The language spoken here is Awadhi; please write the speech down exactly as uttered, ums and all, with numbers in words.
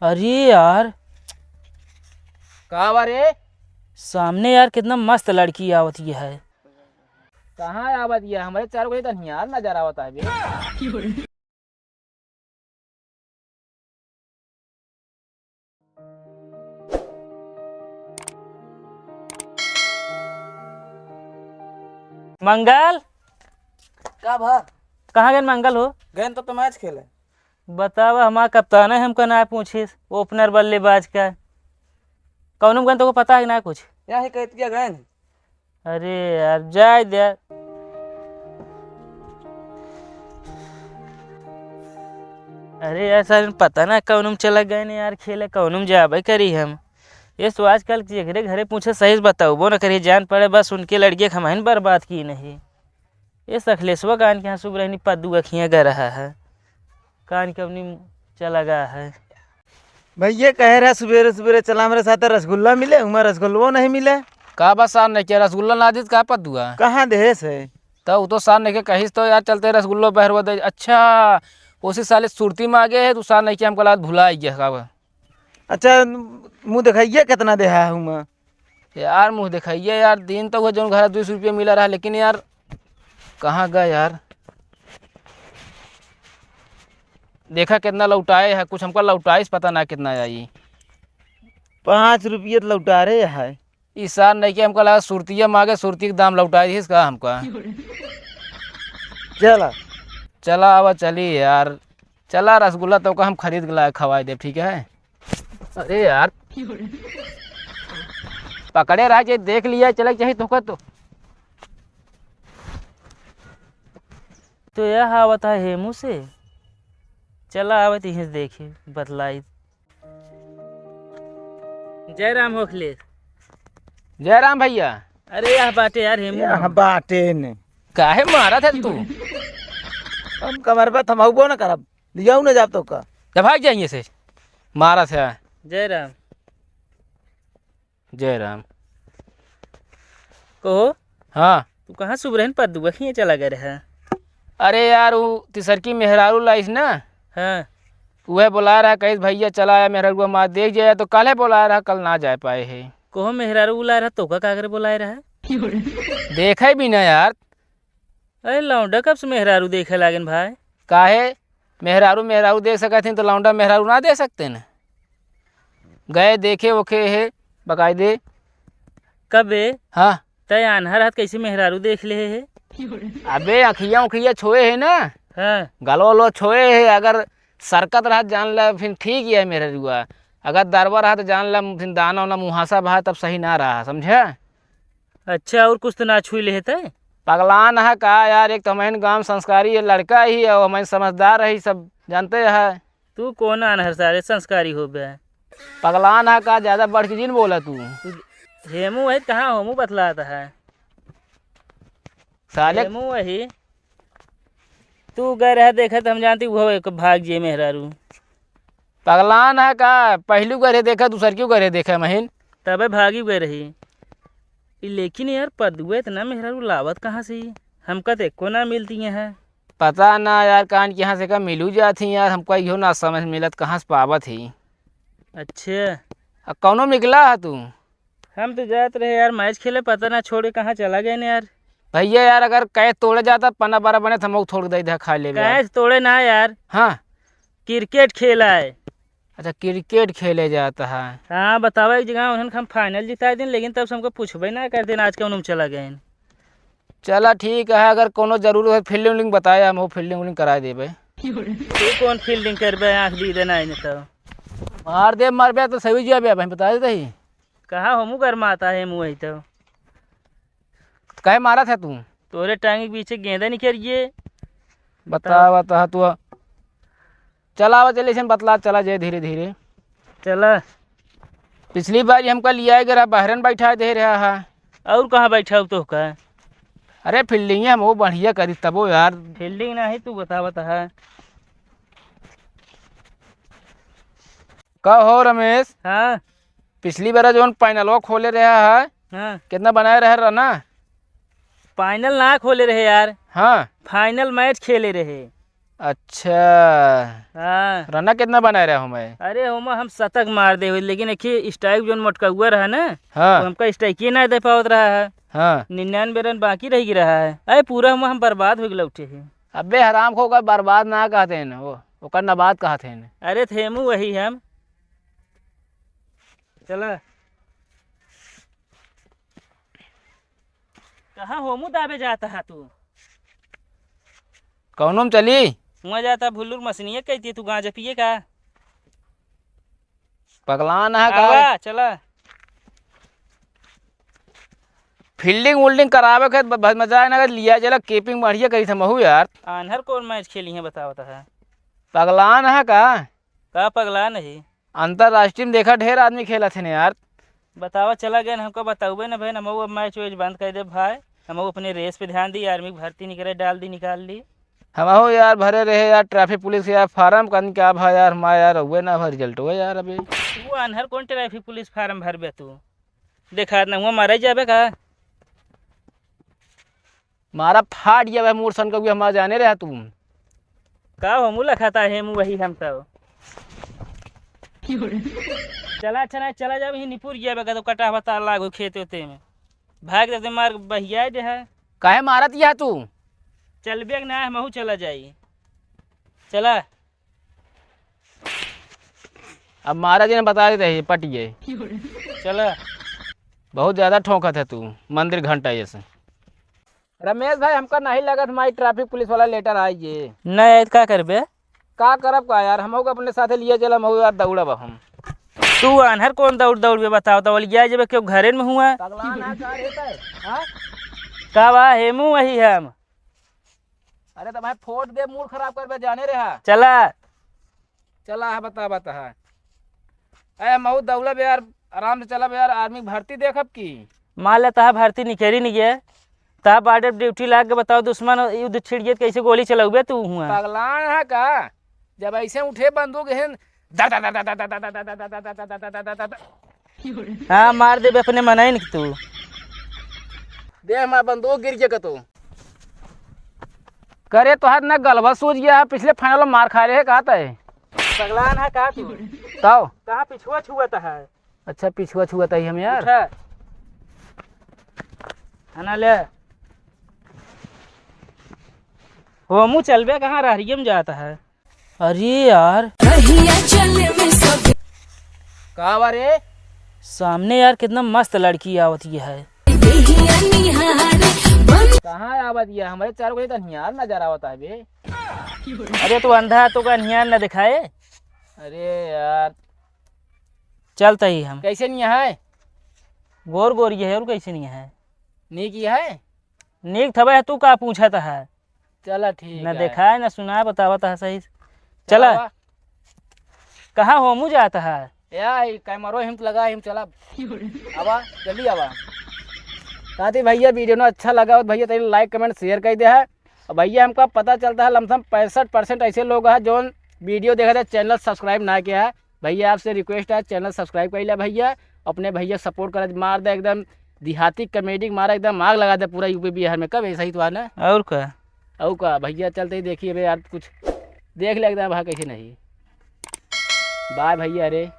अरे यार, का बा रे? सामने यार कितना मस्त लड़की आवत ही है। कहाँ आवत ही है? हमरे चारों को तो हियार नजर आवत है बे। मंगल, का भा? कहाँ गए मंगल हो? गए तो, तो मैच खेले। बतावा, हमार कप्तान है, हमका ना पूछिस, ओपनर बल्लेबाज का। कौन गए तो को पता है कि ना कुछ? यहाँ ही कहत क्या गए? अरे यार, जाए दे। अरे यार, सारे पता ना कौन में चला गए ने यार, खेले कौन में जाबे करी हम। ये सो आजकल जेकरे घरे पूछे सही से बताउबो न करी, जान पड़े बस उनके लड़के के हमहिन बर्बाद की नहीं। ये सखलेसवा कान के यहाँ सुबह रहनी पद्दू अखियाँ ग रहा है, कान के अपनी चला गया है। भैया कहे रहा सुबेरे सुबेरे चला मेरे साथ रसगुल्ला मिले, उमा रसगुल्लो नहीं मिले। का बा सार नहीं के रसगुल्ला ना दीत का पद्दुआ? कहाँ देहे से? तो उ तो सार नहीं के कहिस तो यार चलते रसगुल्लो बहरवा दे। अच्छा, उसी साले सुरती में आगे है, तू सार नहीं के हमको लागत भुला गया का बा? अच्छा, मुँह दिखाइए कितना देहा है उमा? यार मुँह दिखाइए यार, दिन तो हुआ जौन घर दुई सौ रुपया मिला रहा, लेकिन यार कहाँ गए यार? देखा कितना लौटाए है, कुछ हमका लौटाइस पता ना कितना आई। पाँच रुपये तो लौटा रहे है। ई सार नहीं के हमका लगा सुरतिया मांगे, सुरती के दाम लौटा दिस का हमका। चला। चला आवा चली यार, चला रसगुल्ला तो का हम खरीद के लाए खवाए देब, ठीक है? अरे यार, पकड़े रहा जे देख लिया, चले के चाही तोहका तो। तो यह आवत है हेमू से, चला आवत इहें से देखी बतलाई। जय राम होखले। जय राम भैया। अरे यह बाटे यार हेमू। यह बाटे ने। काहे मारत है तू? हम कमर पे थमाउबो न करब, लियाऊ न जाब तो का। जब भाग जाइए से मारत है। जय राम। जय राम। कहो। हाँ। तू कहाँ सुबरहन पर दुआ खिए चला गए रहे? अरे यार, उ तिसरकी मेहरारू लाइस ना। हाँ। उहे बोला रहा, कहिस, "भैया चला आया मेहरारू माँ देख जाया," तो काले बोला रहा, कल ना जाए पाए है। कहो मेहरारू बुलाए रहा, तो का कागरे बोलाए रहा? देखे भी ना यार। अरे लौंडा कब से मेहरारू देखे लागेन भाई? काहे? मेहरारू, मेहरारू देख सकत हन तो लौंडा मेहरारू ना देख सकते न? गए देखे ओखे है बकायदे। कबे? हाँ। तय आन्हर हाथ कैसे मेहरारू देख ले है? अबे अखिया उखिया छोए है ना? हाँ। गलो लो छोए है, अगर सरकत रहत जान ला फिर ठीक है मेहरारुआ, अगर दरबा रहत जान ला फिर दाना उना मुहासा भा तब सही ना रहा, समझे? अच्छा, और कुछ तो ना छुई लेहे तय? पगलान है का यार, एक तो हमारे गांव संस्कारी ये लड़का ही है, हमारे समझदार है, सब जानते हैं। तू कौन आनहर सारे संस्कारी हो बे? पगलान है का, ज्यादा बढ़ के जिन बोला तू। तू हेमू है, कहाँ होमू बतलाता है? साले हेमू वही। तू गए रहे देखे तो हम जानती वो एक भाग जे मेहरारू। पगलान है का? पहलू करे देखा, दूसर क्यों करे देखा महीन? तबे भागी गए रही। ई लेकिन यार, पदुए इतना मेहरारू लावत कहाँ से ई? हमका तो एको ना मिलती है। पता ना यार, कान के यहाँ से का मिलू जात ही यार, हमका इहो ना समझ मिलत, कहाँ से पावत ही। अच्छा। आ, कौनो निकला है तू? हम तो जात रहे यार मैच खेले, पता ना छोड़ के कहाँ चला गए ने यार। भैया यार, अगर कैच तोड़े जाता, पन्ना बारह बने, तो हम लोग छोड़ के दे दे, खा ले यार। कैच तोड़े ना यार। हाँ। क्रिकेट खेला है। अच्छा, क्रिकेट खेले जाता है। हाँ, बतावा, एक जगह उन्हन हम फाइनल जिता दिन, लेकिन तब से हमको पूछबे ना कर दिन, आज के उन्हन चला गए। चला ठीक है, अगर कोनो जरूरत है फील्डिंग उल्डिंग बताया, हम वो फील्डिंग उल्डिंग करा देबे। तू कौन फील्डिंग करबे, आँख दी देना है तो। मार दे, मरबे तो सही जाबे, भाई बता देते ही। कहा हमू गरमाता है मुँह तो। काहे मारा था तू? तोरे टांग के पीछे गेंदा निकल गए। बता, बता तू। चला, आवा, चले, इसे बतला, चला जाए धीरे धीरे। चला। पिछली बार हमका लिया गया, बहरन बैठा दे रहा है। और कहाँ बैठा हो तो का? अरे, फील्डिंग हम वो बढ़िया करी तबो यार। फील्डिंग नहीं, तू बता, बता है। का हो रमेश? हाँ। पिछली बार जौन पैनलवा खोले रहा है, हाँ। कितना बनाए रहे रना? पैनल ना खोले रहे यार। हाँ। फाइनल मैच खेले रहे। अच्छा। हाँ। रना कितना बनाए रहे हो मैं? अरे, होमा हम शतक मार दे हुए, लेकिन एक ही strike जोन मोटकौआ रहा ना, हाँ। वो हमका strike ही ना दे पावत रहा है। हाँ। निन्यानवे रन बाकी रह गई रहा है। अरे, पूरा होमा हम बर्बाद हो गए लौटे हैं। अबे हराम खो का बर्बाद ना कहते हैं वो, ओकर नबाद कहते हैं। अरे, थे हेमू वही हम। चला। कहाँ होमू दाबे जाता है तू? कौनो में चली? हुआ जाता भुल्लुर मसनिया कहती है, तू गांजा पिए का? पगलान है का? आवा, चला। Fielding उल्डिंग करावे के ब-, ब-, मजा आए ना, अगर लिया चला, keeping बढ़िया करी था महू यार। आन्हर कौन match खेली है बतावता है? पगलान है का? का पगला नहीं? अंतर्राष्ट्रीय में देखा, ढेर आदमी खेलत हन यार। बतावा, चला गए, हमको बताउबे न भए, हम वो मैच वैच बंद कर दे भाई, हम वो अपने रेस पे ध्यान दी, आर्मी की भर्ती निकले, डाल दी, निकाल ली। हम हो यार, भरे रहे यार, ट्रैफिक पुलिस के यार, फार्म कन क्या भा यार, हमारा यार, हुए ना भा, रिजल्ट हुआ यार अभी। वो अनहर कौन ट्रैफिक पुलिस फार्म भरबे तू? देखा ना हुआ, मारा ही जाबे का? मारा फाट गया भाई, मोर सन का भी हमारा जाने रहा तू। का हो मुँह लखाता है, मुँह वही हम तो। चला, अच्छा ना, चला जाओ, यही निपुर गया बे, तो कटा हुआ तार लागो खेत होते में। भाग देते मार बहिया दे है। काहे मारत यह तू? चल बेग ना, हमहू चला जाई। चला। अब महाराज जी ने बता देते हैं, पट गए। चला। बहुत ज्यादा ठोंकत है तू, मंदिर घंटा जैसे। रमेश भाई, हमका नहीं लगत हमारी ट्रैफिक पुलिस वाला लेटर आई ये। नहीं आए तो का करबे? का करब का यार, हमहू के अपने साथे लिए चला, हमहू यार दौड़ब हम। तू आन्हर कौन दौड़ दौड़बे बताओ तो, ओलिया जबे क्यों घरे में हुआ? पगला ना का रे तै, हाँ? का बा हेमू वही हम। अरे तो भाई फोट दे, मूड खराब करबे जाने रहा। चला। चला है, बता, बता है। ए, महू दौड़ब यार, आराम से चलब यार, आर्मी भर्ती देखब की? मान ले तहा भर्ती निकली नहीं गए, तहा बॉर्डर ड्यूटी लाग के बताओ, दुश्मन युद्ध छिड़ गए तो कैसे गोली चलाउबे तू हुआ? पगलान है का? जब ऐसे उठे बंदूक हेन, हाँ, मार देबे अपने मनइन के तू। दे हमार बंदूक गिर गया तो। करे तोहार ना गलवा सूझ गया है, पिछले फाइनल में मार खा रहे है, कहा तय? पगलान है का तू? तब? कहाँ पिछुआ छुआ तहा है? अच्छा, पिछुआ छुआ तही हम यार। उठा। है ना ले। हो मुँह चलबे कहाँ, रहरिये में जाता है। अरे यार। रहिया चले में सब। का बा रे? सामने यार कितना मस्त लड़की आवत ही है। देहिया निहारे बन। कहाँ आवत ही है? हमारे चार बजे तो निहार नजर आवत है बे। अरे तू अंधा है तो का निहार न दिखाए? अरे यार। चलता ही हम। कैसे नहीं है? गोर गोर ये है और कैसे नहीं है? नीक ही है? नीक थबे है, तू का पूछत है? चला ठीक न है। देखाए न सुनाए, बतावत है सही। चला। चला। कहाँ होमू जात है? या, ई कैमरो हिम लगा, हिम चला। आवा, जल्दी आवा। साथी भैया, वीडियो ना अच्छा लगा हो तो भैया तनी like, comment, share कर दे है। और भैया हमका पता चलता है लमसम पैंसठ percent ऐसे लोग हैं जो वीडियो देखा थे, channel subscribe ना किया है। भैया आपसे request है, channel subscribe कर लिया भैया, अपने भैया support करा, मार दे एकदम देहाती comedy, मारा एकदम आग लगा दे पूरा यूपी बिहार में। कब ऐसा ही तो आना। और का? और का भैया, चलते ही देखिए बे यार, कुछ देख ले एकदम भा कैसे नहीं। बाय भैया रे।